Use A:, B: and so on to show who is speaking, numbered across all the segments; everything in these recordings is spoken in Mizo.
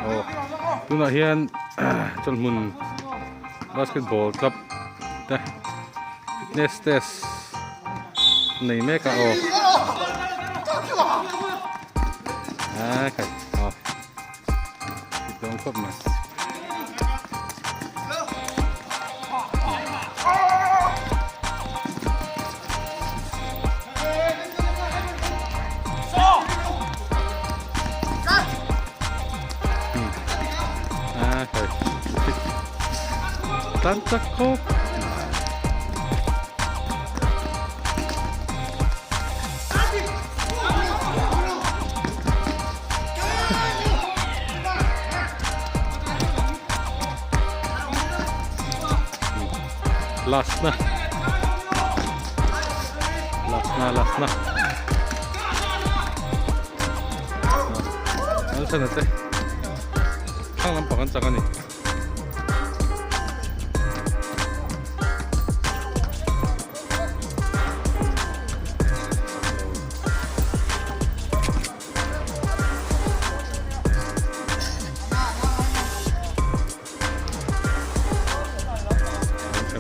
A: Aw tunah hian chawlhmun basketball club te fitness test nei mek a aw a khai aw thik dawn khawp mai. Tan chak khawp. Last na. Last na last na. An te. Thlang lampang an chak a ni.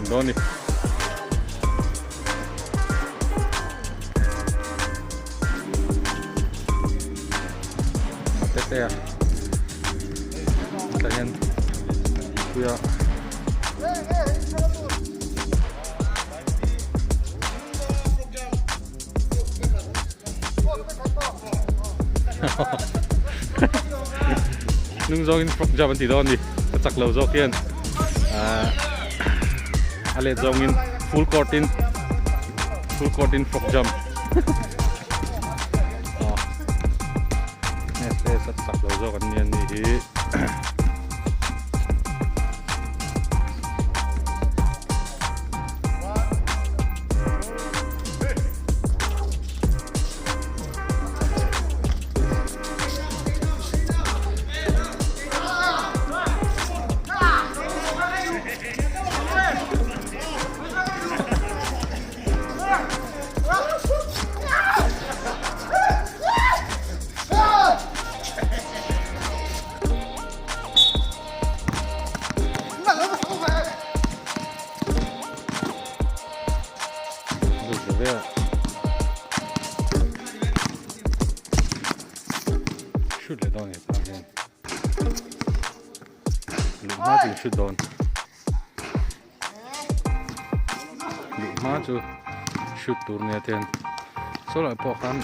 A: Dawn ni. Tete a. Tah hian puia. Hnung zawngin frog jump an ti dawn a ni a chak lo zawk hian ahh a let zawngin full court in full court in frog jump aw a chak lo zawk an ni a ni hi. Shoot leh dawn a ni tah hian luh hma chu in shoot dawn luh hma chu shoot tur nia te hian saw lai pawh khan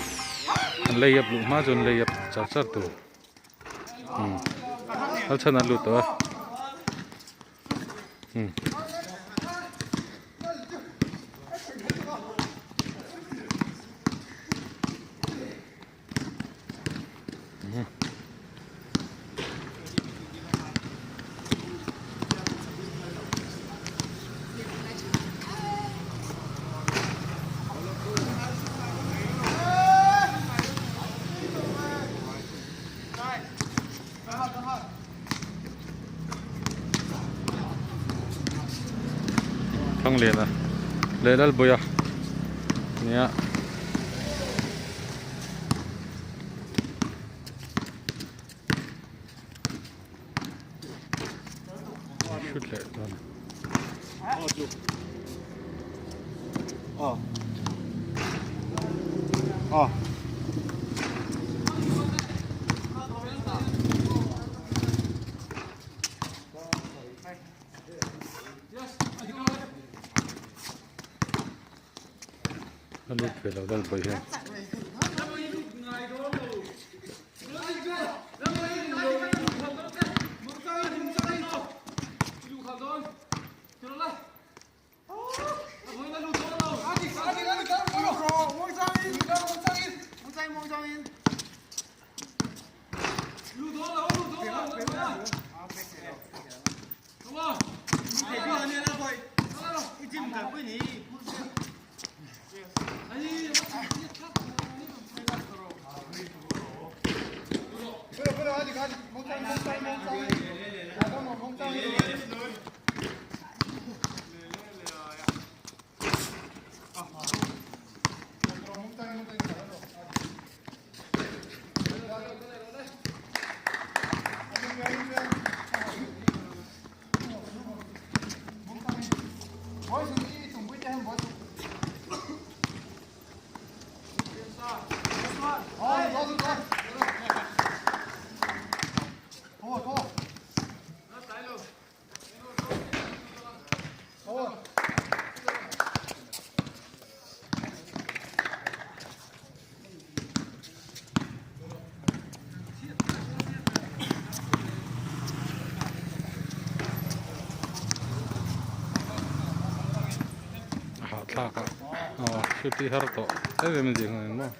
A: an lei up luh hma chu an lei up char char tur umm kal chhan an lut tawh a. Thangliana leh Lalbuia nia shoot leh dawn a lut ve lo dal pawh hian. thlak a aw shoot hi har tawh em em a ni ang maw.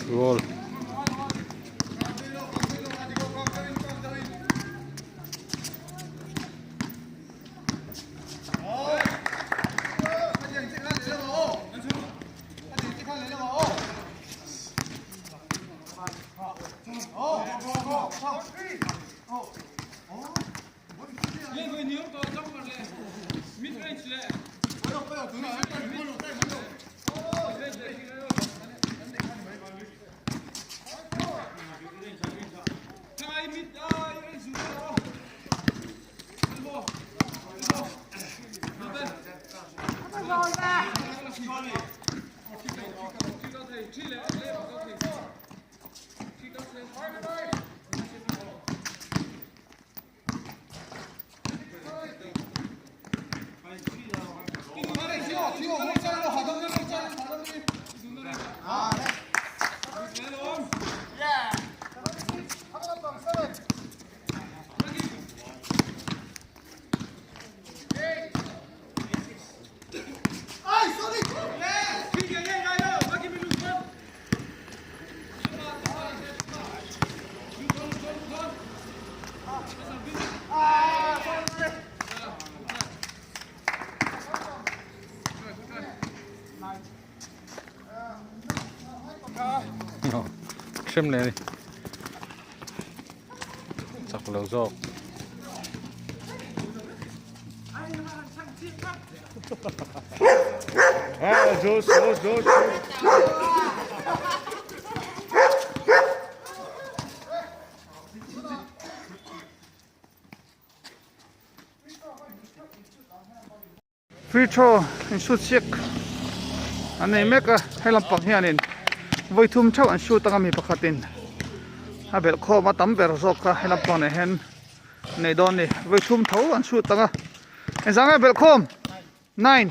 A: Goal. Hrem leh a ni chak lo zawk.
B: Free throw in shoot siak an nei mek a he lampang hianin vawi thum theuh an shoot anga mi pakhatin a belh khawm a tam ber zawk kha he lampang nen hian nei dawn a ni vawi thum tho an shoot anga engzah nge belh khawm nine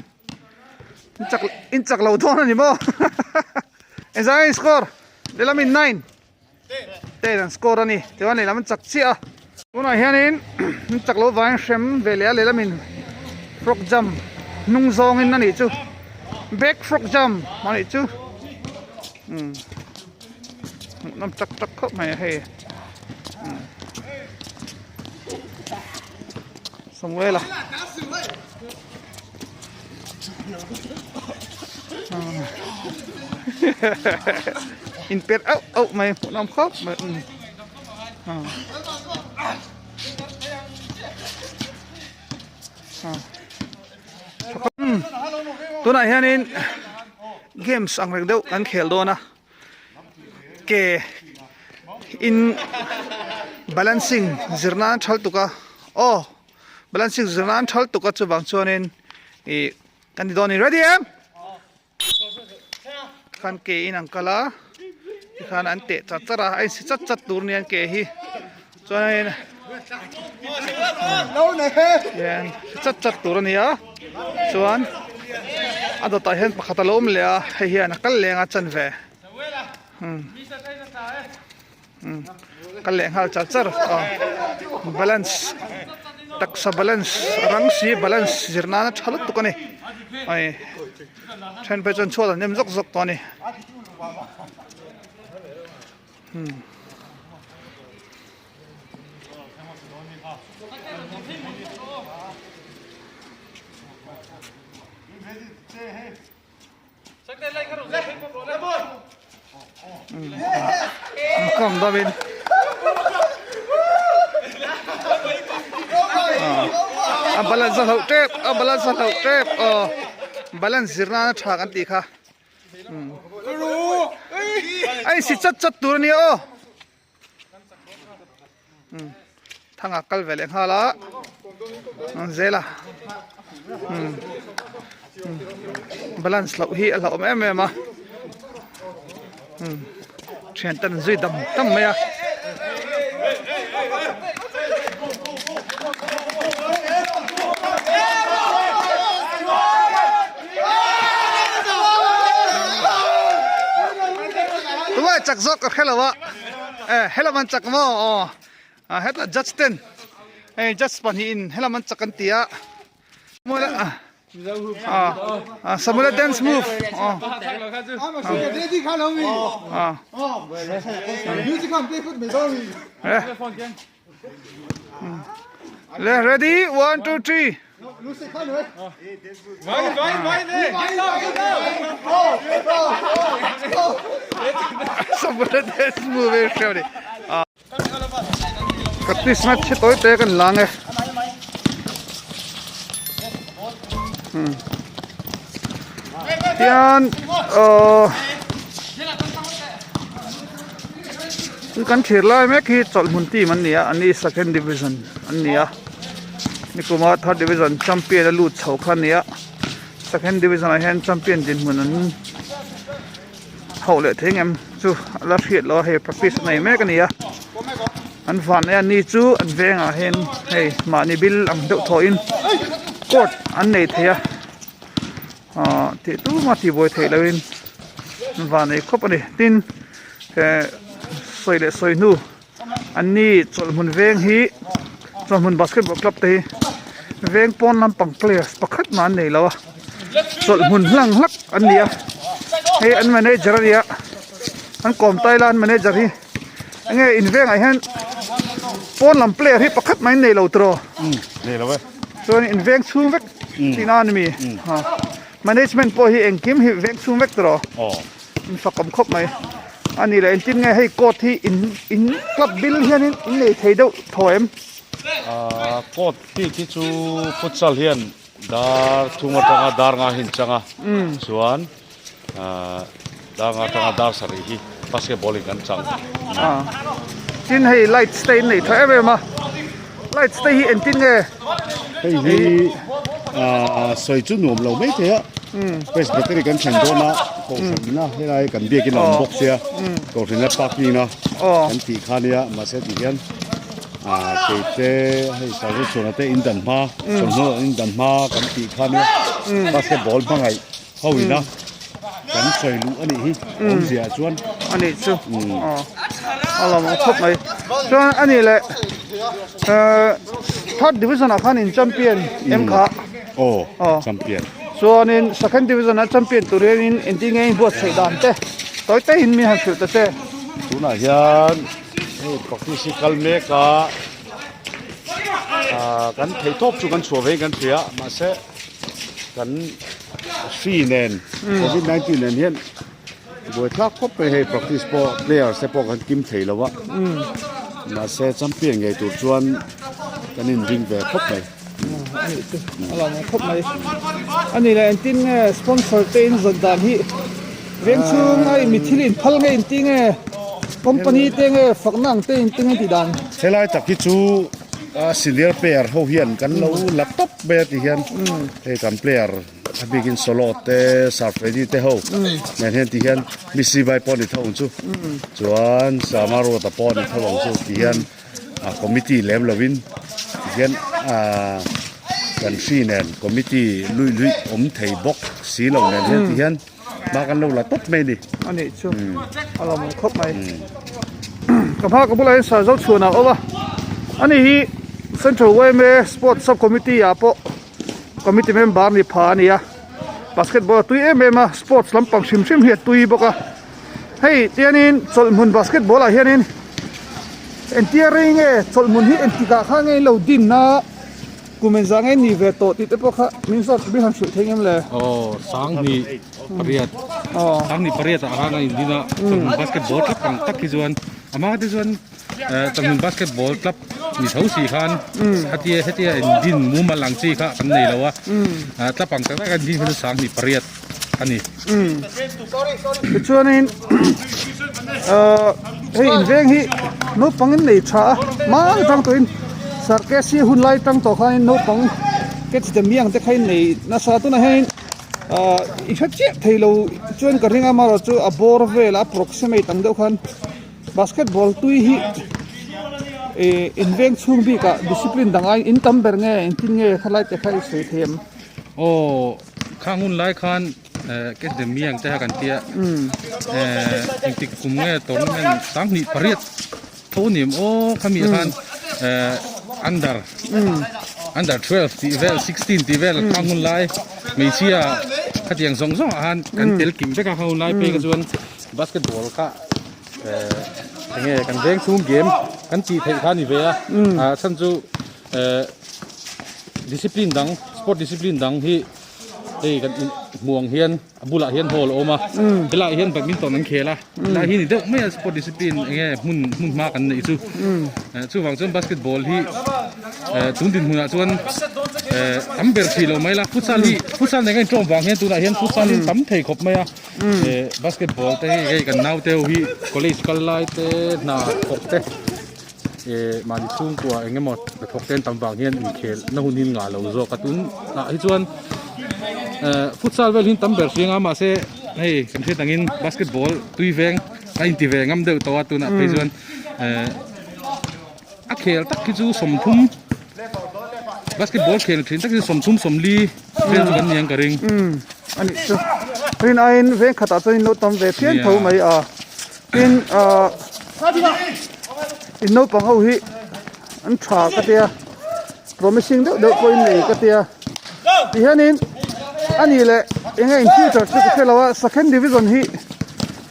B: in chak in chak lo dawn a ni maw engzah nge in score lehlam in nine. Ten an score a ni tichuan lehlam an chak chiah a tunah hianin an chak loh vangin hrem ve leh a lehlamin frog jump hnung zawngin a nih chu back frog jump a nih chu umm hmuhnawm tak tak khawp mai a hei. Samuela in per auh auh mai hmuhnawm khawp mai umm tunah hianin games ang reng deuh kan khel dawn a ke in balancing zir nan thal tuk a aw balancing zir nan thal tuk a chuvang chuanin ih kan ti dawn a ni ready em khan ke in an kal a tikhan an teh chat chat a a insi chat chat tur a ni an ke hi chuanin hian chat chat tur a ni a chuan a dawtah hian pakhat a lo awm leh a hei hian a kal leng a chanve kal leh nghal char char a balance taksa balance a rang si balance zir nana tha lutuk a ni hei then phei chuan chhuat an nem zawk zawk tawh a ni. Kawng dawin a balance a hloh tep a balance a hloh tep aw balance zir nana tha kan tih kha a insi chat chat tur a nia aw. Thanga kal ve leh nghal a an zel a balance loh hi a hlauhawm em em a thian ten an zui dam dam mai a. Tunge chak zawk ka hre lo a. Eh helam an chak maw aw ah hetah judge ten hei judge pahnih in helam an chak an ti a ah ah Samuela dance move aw ah le ready 1 2 3 Practice match hi tawi te kan lang e. Tian uh kan thlir lai mek hi chawlhmun team an ni a an ni second division an ni a. Nikuma third division champion a lut chho kha a ni a second division ah hian champion dinhmun an hauh leh thei ngem chu a la hriat loh a hei practice a nei mek a ni a an van e a ni chu an vengah hian hei mahni bil ang deuh thawhin court an nei thei a ahh tih tumah tihbuai theih lohin an van nei khawp a ni tin eh sawi leh sawi hnu. An ni chawlhmun veng hi chawlhmun basketball club te hi veng pawn lampang players pakhat mah an nei lo a chawlhmun hlang hlak an ni a hei an manager a nia an kawm tai la an manager hi enge in vengah hian pawn lam player hi pakhat mah in nei lo tiraw
C: nei lo e
B: chuan in veng chhung vek tihna a ni mi management pawh hi engkim hi veng chhung vek tiraw
C: aw.
B: In fakawm khawp mai. A nih leh engtin nge hei court hi in in club bil hianin in nei thei deuh thaw em?
C: Ahh court bik hi chu futsal hian dar thum atanga dar nga hi an chang a chuan ahh dar nga atanga dar sarih hi basketball in kan chang.
B: Ahh tin hei lights te in nei tha em em a lights te hi engtin nge?
C: Hei hi ahh sawi chu nuam lo mai thei a. Presbytery kan thlen dawn a kohhranna helai kan biakin a awm bawk sia kohhranna parking a kan tih kha nia mahse ti hian ah kei te hei service chhuahna te in dan hma chawlhnaw in dan hma kan tih kha nia basketball hmangaih ho ina kan sawi luh a nih hi awmzia ah chuan
B: a nih chu a lawm ang khawp mai chuan a nih leh eh third division ah khan in champion em kha.
C: Aw champion.
B: Chuanin second division a champion tur hianin engtin nge in buatsaih dan te tawi takin mi han hrilh ta che.
C: Tunah hian hei practice hi kal mek a. Kan theihtawp chu kan chhuah vein kan hria mahse kan hri nen covid 19 nen hian buaithlak khawp mai hei practice pawh players te pawh kan kim thei lo a mahse champion ngei tur chuan kan inring ve khawp mai.
B: A lo awm khawp mai. A ni leh engtin nge sponsor te in zawt dan hi veng chhung a mi thil in phal nge inti nge company te nge fakna ang te inti nge tih dan.
C: Helai tak hi chu senior player ho hian kan lo la tawp mai a ti hian hei kan player a bikin solo te sir Freddy te ho nen hian ti hian Missy vai pawh a ni tho ang chu chuan Sama Ruata pawh a ni tho ang chu ti hian. a committee lem lovin tihian ahh kan hri nen committee luih luih awm thei bawk si lo nen hian tihian hma kan lo la tawp mai a ni.
B: A nih chu a lo awm khawp mai. Ka hma ka bulah hian Sarzo chhuan a awm a, ani hi Central yma Sports Sub Committee ah pawh committee member ni pha a ni a, basketball a tui em em a, sports lampang hrim hrim hi a tui bawk a. Hei tianin chawlhhmun basketball ah hianin entir rei nge chawlhhmun hi engtikah khan nge in lo din a kum engzah nge ni ve tawh tih te pawh kha min zawt min han hrilh thei ngem le.
A: Aw Sanghnih pariat Sanghnih pariat ah khan a indin a chawlhhmun basketball club ang tak hi chuan a hma te chuan chawlhhmun basketball club ni tho si khan hetia hetia indin mumal ang chi kha kan nei lo a club ang tak tak a indin kha chu Sanghnih pariat a ni.
B: Tichuanin ahh hei inveng hi naupang in nei tha a hmang tang tawhin sarkesi hun lai tang tawh khanin naupang catch the miang te kha in nei nasa tunah hianin ahh i hre chiah thei lo chuan ka ring a amaherawh chu a bawr vel a approximate ang deuh khan basketball tui hi ih inveng chhung bikah discipline dang aiin in tam ber nge engtin nge khalai te kha i sawi thei em?
A: Aw. Khang hun lai khan Catch the Miang te kha kan tia engtik kum nge tournament 28 tho a ni em aw khami ah khan under under 12 tih vel 16 tih vel khang hun lai hmeichhia khatiang zawng zawng ah khan kan tel kim vek a khang hun lai phei kha chuan basketball kha enge kan veng chhung game kan tih theih kha a ni ve a a chhan chu. Discipline dang sport discipline dang hi hei kan hmuh ang hian a bulah hian hall a awm a helaiah hian badminton an khel a helai hi ni deuh mai a sport discipline eng nge hmun hmun hma kan neih chu chuvang chuan basketball hi tun dinhmunah chuan tam ber thih lo mai la futsal hi futsal nen a inṭawm vang hian tunah hian futsal hi tam thei khawp mai a basketball te hi hei kan naute ho hi college kal lai te hna thawk te. Eh mahni chhungkua eng emaw hnathawk te an tam vang hian inkhel na hun hi an ngah lo zawk a tun ah hi chuan eh futsal vel hi an tam ber hring a mahse hei kan hriat angin basketball tui veng a inti ve ngam deuh tawh a tunah phei chuan eh a khel tak hi chu 30 basketball khel thin tak hi chu 30 40 vel chu kan ni ang ka ring.
B: A nih chu rin aiin veng khatah chuan in lo tam ve phian tho mai a. Tin ahh in naupang ho hi an tha ka tia promising deuh deuh pawhin nei ka tia tihianin a nih leh eng nge in future chu ka hre lo a second division hi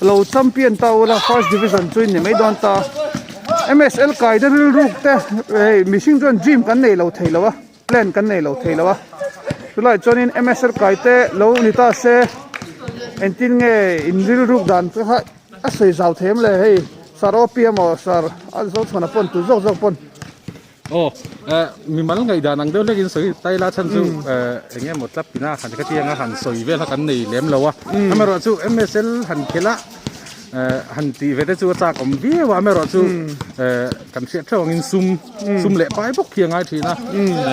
B: lo champion ta ula first division chu in ni mai dawn ta M_S_L kai te rilruk te hei mihring chuan dream kan nei lo thei lo a plan kan nei lo thei lo a chulaiah chuanin M_S_L kai te lo ni ta se engtin nge in rilruk dan te kha a sawi zau thei em le hei sir OP emaw sir a zo chhuana pawn tu zawk zawk pawn.
A: Aw eh mimal ngaihdan ang deuh hlekin sawi tai la chhan chu eh eng emaw tlap ina han khatianga han sawi vel kha kan nei lem lo a amaherawhchu M_S_L han khelh a. Eh han tih ve te chu a chak awm viau a amaherawhchu eh kan hriat theuh angin sum sum leh pai bawk hi a ngai thin a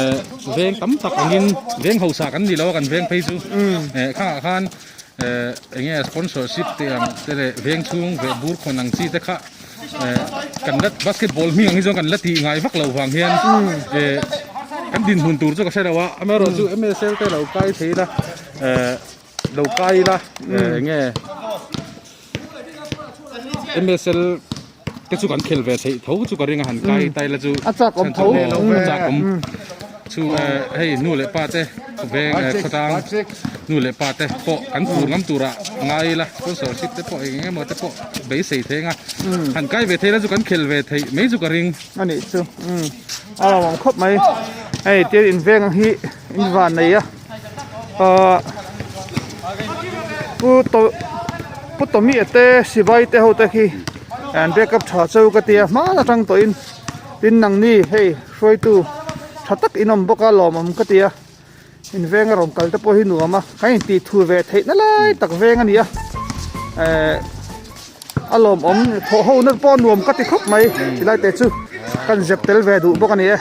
A: eh veng tam tak angin veng hausa kan ni lo a kan veng phei chu eh khangah khan eh eng nge sponsorship te ang te leh veng chhung veh bur khawn ang chi te kha eh kan la basketball hming ang hi chuan kan la tih ngai vak loh vang hian eh kan dinhmun tur chu ka hre lo a amaherawhchu M_S_L te lo kai thei ila eh. Lo kai ila eng nge MSL te chu kan khel ve theih tho chu ka ring a han kai tai la chu
B: a chak awm tho
A: a chak awm chu hei nu leh pa te veng khawtlang. Nu leh pa te pawh kan fur ngam turah ngai ila sponsorship te pawh eng eng emaw te pawh beisei thei anga han kai ve thei la chu kan khel ve theih mai chu ka ring.
B: A nih chu umm a lo awm khawp mai hei tia inveng ang hi in van nei a ahh pu to pu Tommy a te sipai te ho te khi an backup tha cheu ka tia hman atang tawhin tin nangni hei hruaitu tha tak in awm bawk a lawmawm ka tia. In veng a rawn kal te pawh hi nuam a, kan intih thu ve theih na lai tak veng a ni a, eh a lawmawm thawh ho na pawh nuam ka ti khawp mai tilai te chu kan zep tel ve duh bawk a ni e.